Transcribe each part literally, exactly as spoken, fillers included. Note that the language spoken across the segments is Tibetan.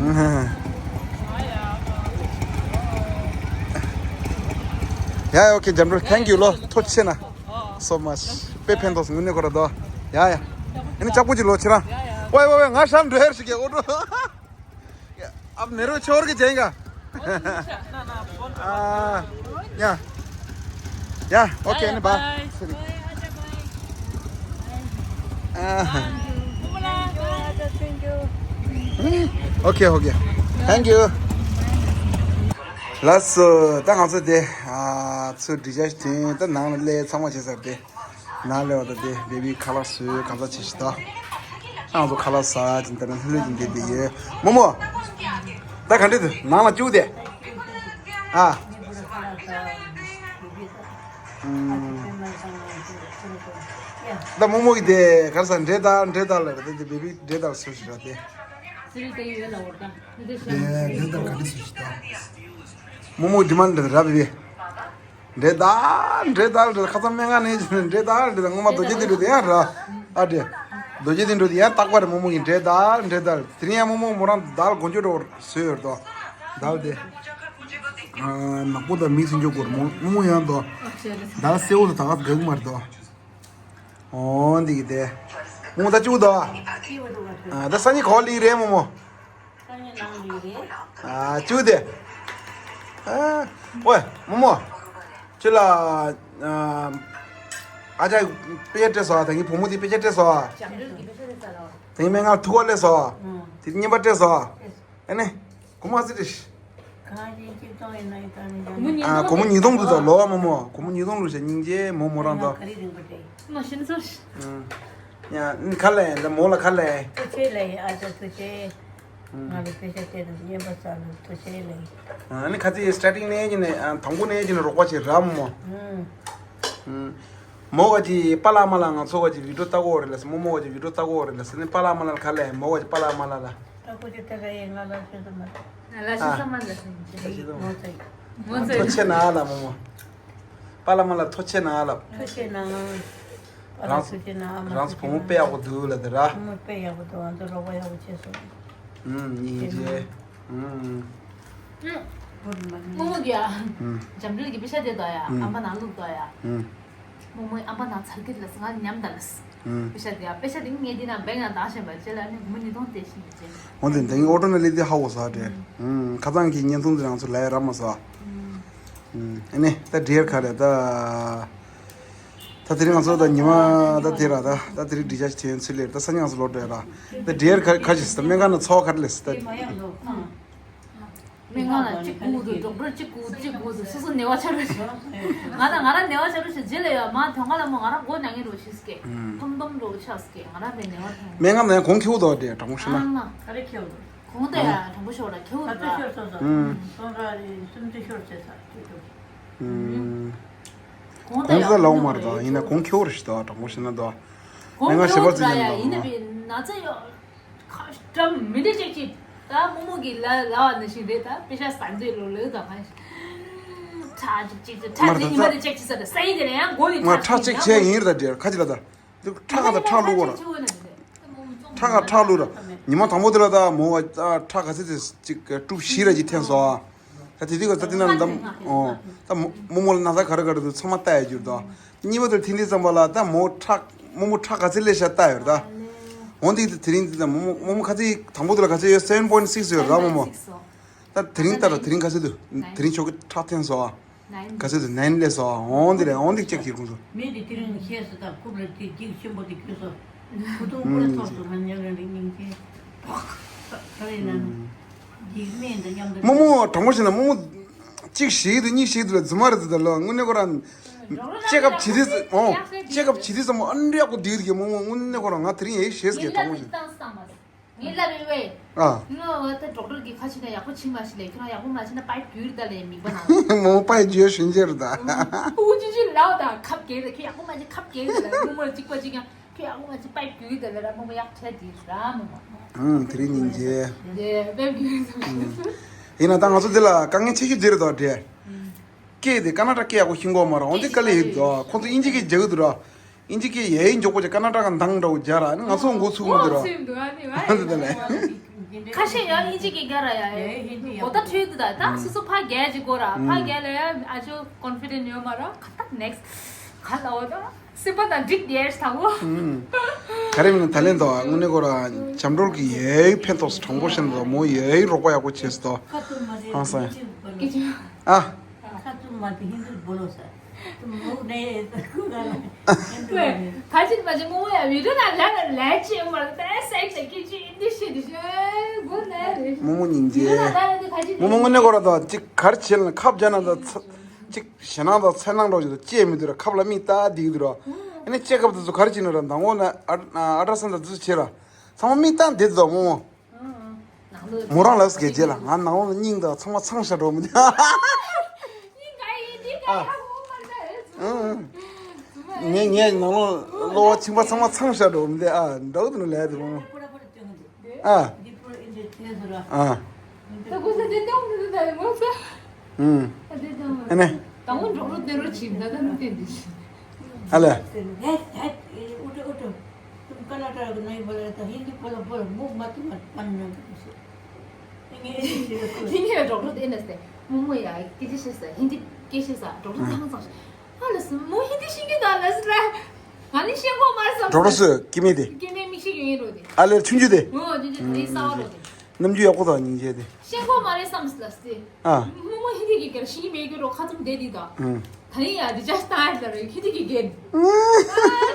ཡ་ཡ། ཨོ་ཁེ། འཇམ་རུ། thank you ལོ། ཐུགས་རྗེ་ཆེ་ན། so much. དཔེ་ཕན་ཐོགས་སོང་། དངོས་གནས་ཁོ་ར་དོ། ཡ་ཡ། ཨ་ནི་ལྕགས་པོ་ཅིག་ལོ་ཁྱེད་རང་། ཝེ་ཝེ་ཝེ། ང་ཤམ་འགྲོ་ཡར་ཞིག་གི་ཨོ་ཏོ། अब मेरो छोर के जाएगा। या या। ओके। बाय। ओके हो गया। Thank you. ལགས་སོ། ད་ང་ཚོ་དེ་ཨ་ཚུར་འགྲིག་ཆ་ཞིག་དེ་ད་ནང་ལ་སླེབས། ཚང་མ་བྱས་ཚར་ཏེ། ནང་ལ་བ་ད་དེ་བེ་བི་ཁ་ལག་བཟོས། གང་ཟག་ཆེ་ཞིག་ད། ང་ཚོ་ཁ་ལག་ཟ་ཅིང་ད་ནི་ལྷོད་ལྷོད་ཅིག་བསྡད་དེ་ཡོད། རྨོ་མོ། ད་ག་འདྲ་འདུག་ནང་ལ་བཅུག་དེ། ཨ། ད་རྨོ་མོ་གི་དེ་ག་རེ་ཟ། འབྲས་དཀར། འབྲས་དཀར་ལ་རེད་དེ། བེ་བི་འབྲས་དཀར་བཟོས་ཞིག་ར་དེ། འབྲས་དཀར་ག་འདྲ་བཟོས་ཞིག་ད། རྨོ་མོ་ཌི་མན་འདྲ་ར་བེ་བི། འབྲས་དཀར། འབྲས་དཀར་འབྲས་དཀར། ཁ་སང་སྨན་ཁང་ནས་འབྲས་དཀར་འབྲས་དཀར། སྔོན་མ་རྡོ་རྗེ་གདན་དྲུག་དེ་ཡང་ར། ཨ་འདྲས། རྡོ་རྗེ་གདན་དྲུག་དེ་ཡང་རྟག་པར་རྨོ་མོ་གིས་འབྲས་དཀར་འབྲས་དཀར། དེ་རིང་ཡང་རྨོ་མོ་མོ་རང་དཀར་གོན་ཆས་འདྲ་བོ་བཟོས་ཡོད་དོ། དཀར་དེ། ཨ། ནག་པོ་དང་མིག་སྲིན་ཅོ་སྐོར་མོ་མོ་ཡང་དོ། དཀར་སེར་པོ་དང་ད་ག་དགའ་གི་མ་རེད་དོ། འོ་འདི་གི་དེ། རྨོ་མོ་ད་བཅུག་དོ། ཨ། ད་སང་ཉིན་ག་པར་སླེབས་རེད་རྨོ་མོ། ཨ། བཅུག་དེ། ཨ། ཝེ་རྨོ་མོ། ཁྱོད་ལ་ཨ་ཅག་དཔེ་ཆ་སྤྲད་སོང་། ད་ངའི་བུ་མོ་དེ་དཔེ་ཆ་སྤྲད་སོང་། ད་ངའི་སྨན་ཁང་ཐུག་པ་སླེབས་སོང་། དེ་རྙིང་པ་སྤྲད་སོང་། ཨ་ནི་སྒོར་མོ་ཚིག་ཁྲི། ཨ། སྒོར་མོ་ཉིས་སྟོང་འདུག་ད་ལོ་བ་རྨོ་མོ། སྒོར་མོ་ཉིས་སྟོང་ལོ་ཤ་སྙིང་རྗེ་རྨོ་མོ་རང་དོ། ཡ། ཁ་ལས་ལ་མོ་ལ་ཁ་ལས། ཐུགས་རྗེ་ལེ། ཨ་ཅག་ཐུགས་རྗེ། ང་ལ་དཔེ་ཆ་སྤྲད་དུ་རྙིང་པ་ཟ་ལ་ཐུགས་རྗེ་ལེ། ཨ་ནི་ཁ་ཚིག་སི་ཊར་ཊིང་ནས་ཀྱི་ནས། ཨ། དང་པོ་ནས་ཀྱི་ནས་རོགས་པ་བྱེད་ར་རྨོ་མོ། མོ་ག་ཅི་པ་ལགས་མ་ལགས་ང་ཚོ་ག་ཅི་བི་ཌིའོ་ལྟ་གོ་རེད་ལ་སི། རྨོ་མོ་ག་ཅི་བི་ཌིའོ་ལྟ་གོ་རེད་ལ་སི་ནི། པ་ལགས་མ་ལགས་ལ་ཁ་ལས། མོ་ག་ཅི་པ་ལགས་མ་ལགས་ལ། ཨ་ཁུ་ཅི་ད་ག་ཡེ་ང་ལ་ཤོད་དུ་མ། ང་ལ་ཤོད་ས་མ་ལ་སི་ཅི། ངོ་ཚ་ངོ་ཚ། ཐུགས་རྗེ་ཆེ་ན་ལ་རྨོ་མོ། པ་ལགས་མ་ལགས་ཐུགས་རྗེ་ཆེ་ན་ལ། ཐུགས་རྗེ་ཆེ་ན། རང་ཐུགས་རྗེ་ཆེ་ན། ཨ་མ་རང་ཚོ་བུ་མོ་དཔེ་ཡག་པོ་འདུག་ལ་དེ་ར། བུ་མོ་དཔེ་ཡག་པོ་འདུག་ང་ཚོ་རོགས་པ་ཡག་པོ་བྱས་སོང་། ཨུམ། སྙིང་རྗེ། ཨུམ། རྨོ་མོ་གིས་ཨ། ཨུམ། འཇམ་རུལ་གྱི་པེ་ཤ་དེ་དོ་ཡ། ཨུམ། ཨམ་པ་ནང་བླུགས་དོ་ཡ། ཨུམ། རྨོ་མོ་ཨམ་པ་ནང་ཚར་གི་ལ་སི། ང་ཉམས་ད་ལ་སི། ཨུམ། པེ་ཤ་དེ་ཡ། པེ་ཤ་དེ་ངས་དེ་ན་བེང་ན་བཏང་བཞིན་པ་ཅེ་ལ་ནི་སྒོར་མོ་ཉིས་སྟོང་སྟེར་བཞིན་པ་ཅེ། འོན་ཏེ་དེང་ཨོ་ཏོ་ན་ལི་དེ་ཧ་གོ་ས་རེད། ཨུམ། ཁ་ཚང་གི་བརྙན་ཐུང་དེ་རང་ཚོ་ལ་ཡ་ར་མ་ཟ། ཨུམ། ཨ་ནི་ད་འདྲེར་ག་རེ་ད། ད་དེ་རིང་ང་ཚོ་ད་ཉི་མ་ད་དེ་ར་ད། ད་དེ་རིང་འདྲི་ཅག་ཅིག་ཚུལ་ལེར་ད་ས་ཉག་སུ་ལོ་འདྲེ་ར། ད་འདྲེར་ག་ག་ཞིག་ད་སྨན་ཁང་ན་འཚོ་བ་ག་རེ་ལས་ད། སྨན་ཁང་ལ་གཅིག་སྒུག་འདུག་ཌོག་ཊར་གཅིག་སྒུག་གཅིག་སྒུག་འདུག་སོ་སོ་ནད་པ་ཆགས་འགྲོ་ཞིག་ང་ད་ང་རང་ནད་པ་ཆགས་འགྲོ་ཞིག་རྗེས་ལ་ཡོད་མ་དོན་ག་ལ་མོ་ང་རང་མགོ་ན་ངེ་འགྲོ་ཞིག་སྐད་ཐོམ་ཐོམ་འགྲོ་ཆགས་སྐད་ང་རང་པའི་ནད་པ་ཐོན། སྨན་ཁང་ན་ཡང་གོང་ཁེ་པོ་འདུག་དེ་དྲང་པོ་ཤོད་ན། ཨང་ང་། ག་རེ་ཁེ་པོ་འདུག་གོང་དེ་ཡང་དྲང་པོ་ཤོད་ལ་ཁེ་པོ་འདུག་ད། ཁེ་པོ་འདུག་ད། ཨུམ། སོང་ཙང་རེ་སུམ་ཅུ་ཤོར་བྱས་ཚར་ཁེ་པོ་འདུག་ཨུམ། གོང་ད་ལ་འོང་མ་རེད་ད། ཡིན་ན་གོང་ཁེ་པོ་རེད་ཤི་ད་དྲང་པོ་ཤོད་ན་ད། སྨན་ཁང་ཞེ་པོ་ཅིག་ཡིན་ད། ཡིན་ན་པའི་ན་ཚ་ཡོད། ཁ་སྐྲམ་མི་འདྲ་ཅིག་ཅིག་ད་རྨོ་མོ་གི་ལ་ལ་བ་ནི་ཞིག་རེད་ད། པེ་ཤ་ས་འཛུལ་ལོ་ལོས་ད་ཁ་ཁྲག་ཅིག་ཅིག་ཅིག་ཁྲག་མར་ཟེར་ཉི་མ་ད་དེ་ཅིག་ཅིག་ཟེར་ད་ས་ཡི་དེ་ལ་ཡང་མགོ་ནི་ང་ཁྲག་ཁྲག་ཅིག་ཆད་ཡིན་རེད་ད། འདིར་ཁ་ཅིག་ལ་ད། འདི་ཁྲག་ག་ད་ཁྲག་བླུགས་གོ་ར། ཁྲག་ག་ཁྲག་བླུགས་ར། ཉི་མ་དང་པོ་དེ་ལ་ད་མོ་བ་ད་ཁྲག་ག་ཚད་དེ་ཅིག་གྲུབ་བཞི་ར་ཅིག་འཐེན་སོང་ཨ། ད་དེ་དུས་ཀ་ད་དེ་ན་ད་ཨོ་ད་མོ་རྨོ་མོ་ལ་ན་ཚ་ག་རེ་ག་རེ་འདུག་ཚང་མ་ལྟ་ཡ་གྱུར་ད། གཉིས་པ་དེར་ཐིང་ཐིང་ཙམ་པ་ལ་ད་མོ་ཁྲག་རྨོ་མོ་ཁྲག་ག་ཚད་སླེབས་ཤག་ལྟ་ཡོད་ད། འོན་ཏེ་དེ་རིང་འདི་ད་རྨོ་མོ་རྨོ་མོ་ཁ་ཚིག་དང་པོ་དེ་ལ་ག་ཚད་ཡོད། སེ་བེན་པོ་ཡིན་སིག་སི་ཡོད་ད་རྨོ་མོ། ད་དེ་རིང་ལྟ་ར་དེ་རིང་ག་ཚད་འདུག་དེ་རིང་ཆོག་གི་ཁྲག་འཐེན་སོང་ཨ། ག་ཚད་འདུག་ནའིན་སླེབས་སོང་ཨ། འོན་ཏེ་རེད་འོན་ཏེ་ཅེག་བྱེད་དགོས་འདུག་མི་དེ་དེ་རིང་ཤེས་སུ་ད་རྐུབ་ལ་དེ་འགྱིག་ཆེན་པོ་དེ་གྱོན་སོང་། ཁུ་ཐུང་ཀུ་ལ་ཐོག་ཏུ་ང་ཉལ་རན་རིང་སྙིང་རྗེ། ཕོག་ཁ་རེ་ན་འགྱིག་སྨན་དང་མཉམ་དུ། རྨོ་མོ་དྲང་པོ་བཤད་ན་རྨོ་མོ། གཅིག་ཞིག་འདུག་གཉིས་ཞིག་འདུག་ལ་རྫུན་མ་རེད་འདུག་ད་ལོ་དངོས་གནས་ཁོ་རང་། ཅེག་ཨབ་བྱེད་དུས་ཨོ་ཅེག་ཨབ་བྱེད་དུས་ཙམ་པ་ཨ་འདྲ་ཡག་པོ་བསྡད་ཀྱི་རྨོ་མོ་དངོས་གནས་ཁོ་རང་ང་དེ་རིང་ཡག་ཤེས་ཀྱི་དྲང་པོ་བཤད། ངའི་ལབ་ཡོད་པས། ཨ། ང་འོ་ད་ཌོག་ཊར་གྱིས་ཁ་ཕྱེ་ན་ཡག་པོ་བྱིན་མ་ཤེས་ལས་ཁྱོད་རང་ཡག་པོ་མ་བྱིན་ན་པའི་བརྒྱུད་ད་ལས་མིག་པ་ན། མོ་པའི་བརྒྱུད་ཤུན་ཅེར་ད། ཨུ་ཅི་ཅི་ལའོ་ད་ཁབ་གེ་ད་ཁྱོད་ཡག་པོ་མ་བྱིན་ཁབ་གེ་ད་ལ་ལུང་མོར་གཅིག་པ་གཅིག་ཡང་ཁྱོད་ཡག་པོ་མ་བྱིན་པའི་བརྒྱུད་ད་ལ་ར་མོ་མོ་ཡག་ཆ་དེ་ར་མོ་མོ། ཨང་དེ་རིང་སྙིང་རྗེ། དེ་པའི་བརྒྱུད་ད། ཡིན་ན་ད་ང་ཚོ་འདི་ལ་དཀའ་ངལ་ཆེ་ཤོས་འདི་རེད་དོ་དྲེ། སྐད་དེ་ཀ་ན་ཊ་སྐད་ཡག་པོ་ཤེས་གོ་མ་ར་འོན་ཏེ་དཀའ་ལས་ཡོད་དོ་ཁོང་ཚོ་དབྱིན་ཇི་སྐད་རྒྱག་གི་འདུག་ར། དབྱིན་ཇི་སྐད་ཡ་ཡི་མགྱོགས་པོ་ཅིག་ཀ་ན་ཊ་ག་འདང་འདྲ་བོ་རྒྱག་ར་ནི་ང་ཚོ་མགོ་ཚུགས་མི་འདུག་ར། འོ་ཚུགས་འདུག་ཨ་ནི་ཨ་ནི། ཁ་ཤས་ཡང་ཧིན་ཇི་གི་རྒྱ་ར་ཡ་ཡ་གོ་ད་ཁྲོད་དུ་ད་ད་སོ་སོ་ཕ་རྒྱལ་གྱི་གོ་ར་ཕ་རྒྱལ་ལ་ཡ་ཨ་ཅོ་ཀོན་ཕི་ཌེན་ཡོད་མ་ར་ཁ་ཏག་ནེག་སི་ག་ལ་འོ་ད་སེམས་པ་དང་འགྲིག་རྒྱལ་ཞིག་དང་བོ། ག་རེ་མིན་ན་ད་ལན་དོ་དངོས་གནས་གོ་ར་འཇམ་སྒྲོལ་གི་ཡའི་ཕན་ཐོགས་སུ་དྲང་པོ་བཤད་ན་དོ་མོ་ཡའི་རོགས་པ་ཡག་པོ་བྱས་སོ་དོ་ཧང་སང་ཡ་ཨ། ཁ་ཙུམ་མ་དེ་ཧིན་དུ་བོ་ལོ་ས། ཏུ་མུ་ནེ་ཏུ་ཀུ་ག་ལ་ཧིན་དུ་ཁ་ཅིག་མ་ཅིག་མོ་ཡ་བི་ཌིའོ་ན་ལ་ལ་ལ་ཅི་མ་ཏ་སེག་ཏ་ཀི་ཅི་ཨིན་དི་ཤི་དི་ཤི་གོ་ན་རེ། མོ་མོ་སྙིང་རྗེ། བི་ཌིའོ་ན་ལ་ལ་ཏི་ཁ་ཅིག་མོ་མོ་དངོས་གནས་གོ་ར་དོ་ཅིག་གར་ཆེ་ལ་ཁབ་རྒྱ་ན་དོ་ཅིག་ཞེ་ནང་དོ་ཚེ་ནང་འགྲོ་ཅིག་དོ་ཅི་མི་དུ་ར་ཁབ་ལ་མིག་ཏ་དིག་དུ་ར་ཨ་ནི་ཅེ་ཁབ་དུ་ཚུ་གར་ཆེ་ན་ར་མདང་གོ་ན་ཨ་ཨ་ཏྲ་སན་དུ་ཚུ་ཆེ་ར་ཚང་མ་མིག་ཏ་དིག་དུ་མོ་མོ། མོ་རང་ལགས་སུ་གལ་ཆེ་ལ་ང་ནང་ལོགས་ལ་སྙིང་དང་ཚང་མ་ཚང་ཤ་འགྲོ་མི་འདུག་ཨ། ངས་ངས་ནང་ལོགས་གློ་བ་ཆིང་པ་ཚང་མ་ཚང་ཤ་འགྲོ་མི་འདུག་ཨ་འགྲོ་གི་འདུག་ལས་དེ་མོ། ཨ། ཨ། ཨ་ནི། ཨ་ལས། ཁྱི་ངའི་རོགས་རོགས་དེ་ནས་སྟེ་མོ་མོ་ཡ་སྐད་ཆ་བཤད་ས་ཧིན་དི་སྐད་ཆ་བཤད་ས་འགྲོ་རོགས་ཚང་ཚང་ཤག་ཨ་ལ་སི་མོ་ཧིན་དི་ཤེས་ཀྱི་ད་ལ་སི་ར། ང་ནི་ཤེས་གོ་མ་རེད་བསམ་རོགས་རོགས་སི་སྐྱེ་མེད་དེ། སྐྱེ་མེད་མིག་ཤེས་ཡོད་ཡིན་རོགས་དེ། ཨ་ལེར་ཆུང་ཆུང་དེ། ངོ་ཆུང་ཆུང་དེ་ཡིན་ས་བ་རོགས་དེ། རྣམ་འགྱུར་ཡག་པོ་དང་སྙིང་རྗེ་དེ། ཤེས་གོ་མ་རེད་བསམ་སི་ལ་སི་དེ། ཨ། མོ་མོ་ཧིན་དི་གི་སྐད་ཤེས་ཀྱི་མེད་ཀྱི་རོགས་ཁ་ཙུམ་བསྡད་དེ་ད། ད་ནི་ཡ་རི་ཅར་སྟ་ཧར་ལ་རེད་ཧིན་དི་གི་སྐད། ཨ་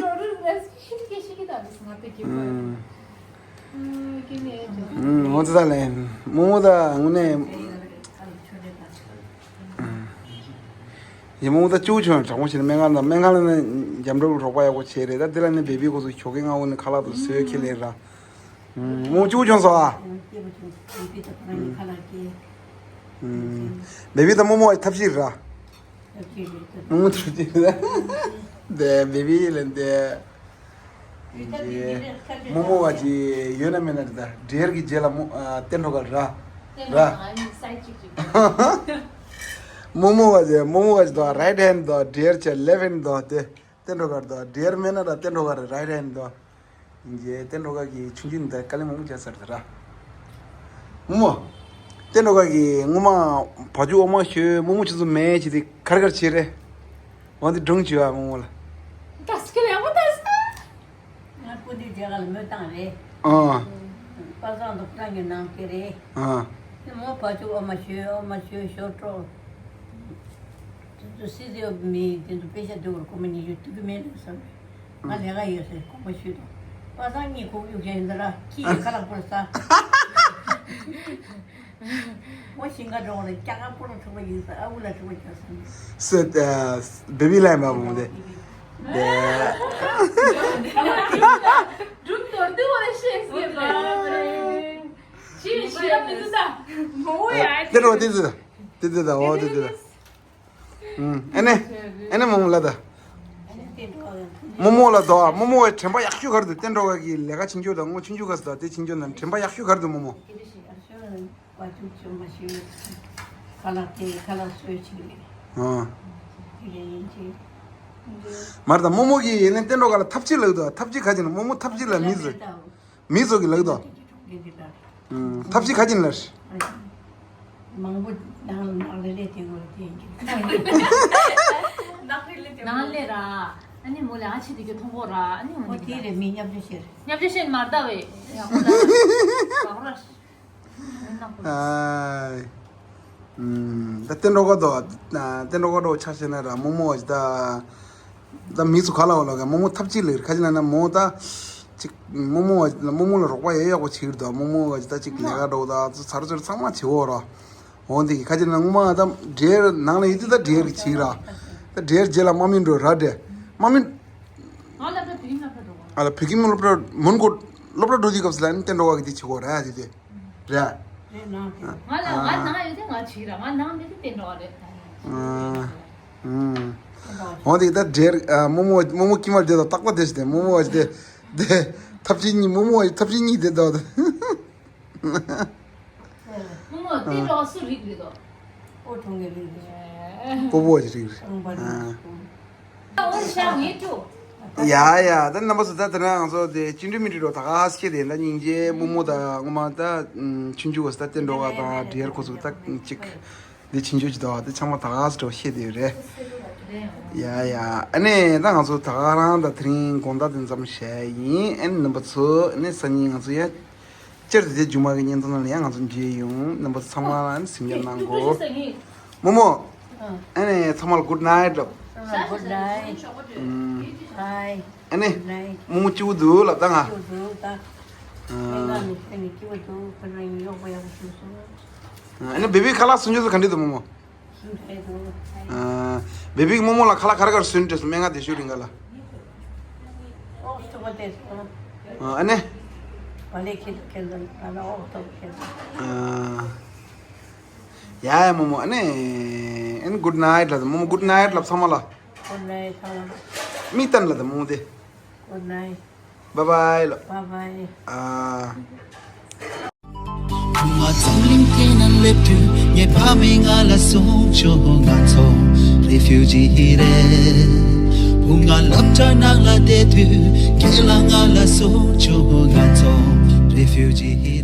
རོགས་རོགས་ལ་སི་ཧིན་དི་སྐད་ཤེས་ཀྱི་ད་ལ་སི་ང་དེ་སྐད་པ། ཨུམ། ངོ་ཚ་ལེ། མོ་མོ་ད་དངོས་གནས། ཡིན་མོ་མོ་ད་ཅུ་ཆུང་དྲང་མོ་ཞིག་ནི་སྨན་ཁང་ད་སྨན་ཁང་ལ་ནི་འཇམ་འགྲོ་རོགས་པ་ཡག་པོ་བྱས་རེད་ད་འདི་ལ་ནི་བེ་བི་ཁོ་ཚོ་ཞོགས་ཀས་སྔ་བོ་ནི་ཁ་ལག་ཏུ་བཟོས་ཁྱེར་ལེ་ར། མོ་མོ་ཅུ་ཆུང་སོ་ཨ། བེ་བི་ད་མོ་མོ་ཐབས་ཤེས་ར། མོ་མོ་ཐུགས་རྗེ་ཆེ། དེ་བེ་བི་ལན་དེ། མོ་མོ་བ་ཅི་ཡོད་ན་མེད་ན་རེད་ད་འདྲེར་གྱི་རྗེས་ལ་མོ་ཨ་བསྟན་འགྲོ་ག་ར། ར། མོ་མོ་བ་ཅི་མོ་མོ་བ་ཅི་དོ་རའིཊ་ཧེན་དོ་འདྲེར་ཆེ་ལེཕ་ཧེན་དོ་དེ་བསྟན་འགྲོ་ག་ར་དོ་འདྲེར་མེད་ན་ར་བསྟན་འགྲོ་ག་ར་རའིཊ་ཧེན་དོ། ཡིན་གྱི་བསྟན་འགྲོ་ག་གི་ཆུང་ཆུང་འདི་དཀའ་ལས་མང་པོ་བྱས་ཚར་ད་ར། མོ་མོ། བསྟན་འགྲོ་ག་གི་ངོ་མ་བ་ཅུ་འོ་མ་ཤོད་མོ་མོ་ཆུ་ཚོད་མེད་ཅི་དེ་གར་གར་བྱེད་རེད། འོ་འདི་སྒྲུང་བྱེད་བ་མོ་མོ་ལ། ད་སྐད་ཡག་པོ་ད་ཟེར། ང་སྐུ་མདུན་མཇལ་ཁ་ལ་མོ་བཏང་རེད། ཨ། པ་སངས་དང་ཁོ་རང་གི་ནང་སྐྱེས་རེད། ཨ། དེ་མོ་བ་ཅུ་འོ་མ་ཤོད་འོ་མ་ཤོད་ཞོར་འཕྲོ། དེ་ཚོ་སི་སི་ཨོ་མི་དེ་ཚོ་དཔེ་ཆ་འདི་བར་ཁོ་མ་ཉིད་ཡོད་ཐུག་གི་མེད་འདུག་བསམ། ང་ལས་ཀ་ཡོད་ཟེར་ཁོང་པ་ཞུས་དང་། པ་སངས་གཉིས་ཁོག་གཡུག་བཞག་ཡིན་ད་ར་ཁྱི་ཡི་ཁ་ལག་པོར་ཟ། མོ་ཞིང་ཁ་འགྲོ་བ་ལ་སྐྱ་ཀ་པོ་ལ་འཁྲུག་པ་ཡིན་ཟེར་ཨ་ཁུ་ལ་འཁྲུག་པ་རྒྱག་ཟེར། སི་ཨ་བེ་བི་ལན་མ་བུང་དེ། དེ། སྒྲུང་མདོར་བསྡུས་པ་ཤེས་སྐྱེས་པ། ཅི་ཤེས་མི་འདུག་ད། མོ་ཡ། དེ་རོ་དེ་དེ་དེ་དེ་ད་འོ་དེ་དེ་ད། ཨ་ནེ། ཨ་ནེ་མོ་མོ་ལ་ད། མོ་མོ་ལ་ད་མོ་མོ་བའི་དྲན་པ་ཡག་ཤོས་ག་རེ་འདུག་བསྟན་འགྲོ་བ་གི་ལས་ཀ་ཆུང་ཆུང་དང་ངོ་ཆུང་ཆུང་ག་ཟེར་ད་དེ་ཆུང་ཆུང་དང་དྲན་པ་ཡག་ཤོས་ག་རེ་འདུག་མོ་མོ། ཨ། མར་ད་མོ་མོ་གི་ཡིན་ནའི་བསྟན་འགྲོ་ག་ལ་ཐབས་ཅི་ལགས་འདུག་ཐབས་ཅི་ག་ཅི་ན་མོ་མོ་ཐབས་ཅི་ལ་མི་ཟེར། མི་ཚོ་གི་ལག་དོ། ཐབས་ཤེས་ག་ཅི་ལ། མང་པོ་ནང་ནང་ལས་ལས་དེ་གོ་དེ་ཡིན་གྱི། ནང་ལས་ར། ཨ་ནི་མོ་ལས་ཨ་ཆི་དེ་གི་མཐོང་གོ་ར་ཨ་ནི་མོ་ནི་དེ་རེད་མི་ཉམས་ཆེ་ཤེར། ཉམས་ཆེ་ཤེར་མར་ད་བས། ཡ་མོ་ལ། བ་ཧོ་ར། ཨ། ད་བསྟན་འགྲོ་ག་དོ། བསྟན་འགྲོ་ག་དོ་ཆ་ཤེས་ན་ར་མོ་མོ་ད། ད་མི་ཚོ་ག་ལ་བ་ལ་ག་མོ་མོ་ཐབས་ཅི་ལེར་ཁ་ཅི་ན་ན་མོ་ད། ཅིག་མོ་མོ་བ་ལ་མོ་མོ་ལ་རོགས་པ་ཡོད་ཡག་པོ་བྱེད་ཀྱི་རེད་དོ་མོ་མོ་བ་ཅི་ད་ཅིག་ལས་ཀ་འགྲོ་ད་ཚོ་ཚར་ཚོར་ཚང་མ་བྱེད་འོ་ར། འོ་འདི་གི་ཁ་ཅི་ན་ངོ་མ་ད་འདྲེར་ནང་ལ་ཡོད་དུས་ད་འདྲེར་གི་བྱེད་ར། ད་འདྲེར་རྗེས་ལ་དམག་མི་འགྲོ་ར་འདྲེ། དམག་མི། ང་ལ་ད་བུད་མེད་སློབ་གྲྭ་འགྲོ་ག་ཨ་ལ་བུད་མེད་སློབ་གྲྭ་མོན་གོ་སློབ་གྲྭ་འགྲོ་དུས་སྐབས་སུ་ལ་ནི་བསྟན་འགྲོ་བ་གི་དེ་བྱེད་དགོས་ར་དེ་དེ། རེད། རེད་ནང་དེ། ང་ལ་ང་ནང་ཡོད་དེ་ང་བྱེད་ར་ང་ནང་མེད་དེ་བསྟན་འགྲོ་བ་རེད། ཨ། ཨུམ། འོ་དེ་ད་འདྲེར་ཨ་རྨོ་མོ་རྨོ་མོ་ཀི་མར་དེ་དང་རྟག་པ་དེ་ཞིག་དེ་རྨོ་མོ་བ་ཞིག་དེ་དེ་ཐབས་ཆེན་གཉིས་རྨོ་མོ་བ་ཞིག་ཐབས་ཆེན་གཉིས་དེ་དང་དེ། རྨོ་མོ་དེ་ལོགས་སུ་རིག་རེད་དོ། ཨོ་གྲོང་གི་རིག་རེད། སྤོ་བོ་བ་ཞིག་རིག་རེད། ཨང་པ་རིག་རེད། ཨོ་ཤ་ངེ་ཅུ། ཡ་ཡ། ད་རྣམ་པ་ཚོ། ད་དེ་ན་ང་ཚོ་དེ་ཅི་འདྲ་མི་འདྲ་རོ་ད་ག་ཤེས་དེ། ད་སྙིང་རྗེ་མོ་མོ་ད་ངོ་མ་ད་ཆུང་ཆུང་བ་ད་བསྟན་འགྲོ་བ་དང་འབྲེལ་ཁོ་ཚོ་ད་ཅིག་འདི་ཆུང་ཆུང་ཅིག་ད་བ་དེ་ཚང་མ་ད་ག་ས་འགྲོ་ཤེས་དེ་རེད། ཡ་ཡ། ཨ་ནི་ད་ང་ཚོ་ད་ག་རང་ད་དེ་རིང་དགོང་དག་དེ་ཙམ་བྱས་ཡིན། ཨ་ནི་རྣམ་པ་ཚོ། ཨ་ནི་སང་ཉིན་ང་ཚོ་ཡ་སྤྱིར་དེ་རྗེས་མ་གི་བརྙན་ཐུང་ནང་ལ་ཡང་ང་ཚོ་མཇལ་ཡོང་། རྣམ་པ་ཚོ་ཚང་མ་ལ་ཨ་ནི་སེམས་ཁུར་གནང་དགོས། མོ་མོ། ཨ་ནི་ཚང་མ་ལ་good night ལབ། Good night. Bye. ཨ་ནི་Good night. མོ་མོ་སྐྱིད་པོ་འདུག་ལབ་ད་ང་། སྐྱིད་པོ་འདུག་ད། ཨ་ཨ་ནི་བེ་བི་ཁ་ལག་སྲུང་སྐྱོབ་ཚོ་ག་འདྲ་འདུག་མོ་མོ། ཨ་བེ་བིས་མོ་མོ་ལ་ཁ་ལག་ག་རེ་ག་རེ་བཟོས་ནས་སྤྲད་སོང་། སྨན་ཁང་བསྡད་ཤུལ་རིང་ག་ལ། ཨ་ནི། ཡ་ཡ་མོ་མོ། ཨ་ནི། ཨ་ནི་good night ལབ། མོ་མོ་good night ལབ་ཚང་མ་ལ། Good night ཚང་མ་ལ། མིག་བསྟན་ལབ་དང་མོ་མོ་དེ། Good night. Bye bye ལབ། Bye bye. ཨ། བུ་ང་འཛམ་གླིང་སྟེང་ན་སླེབས་དུས་ངའི་ཕ་མས་ང་ལ་གསུངས་བྱུང་། ང་ཚོ་refugee རེད། བུ་ང་སློབ་གྲྭ་ནང་ལ་བསྡད་དུས་རྒན་ལགས་ང་ལ་གསུངས་བྱུང་། ང་ཚོ་refugee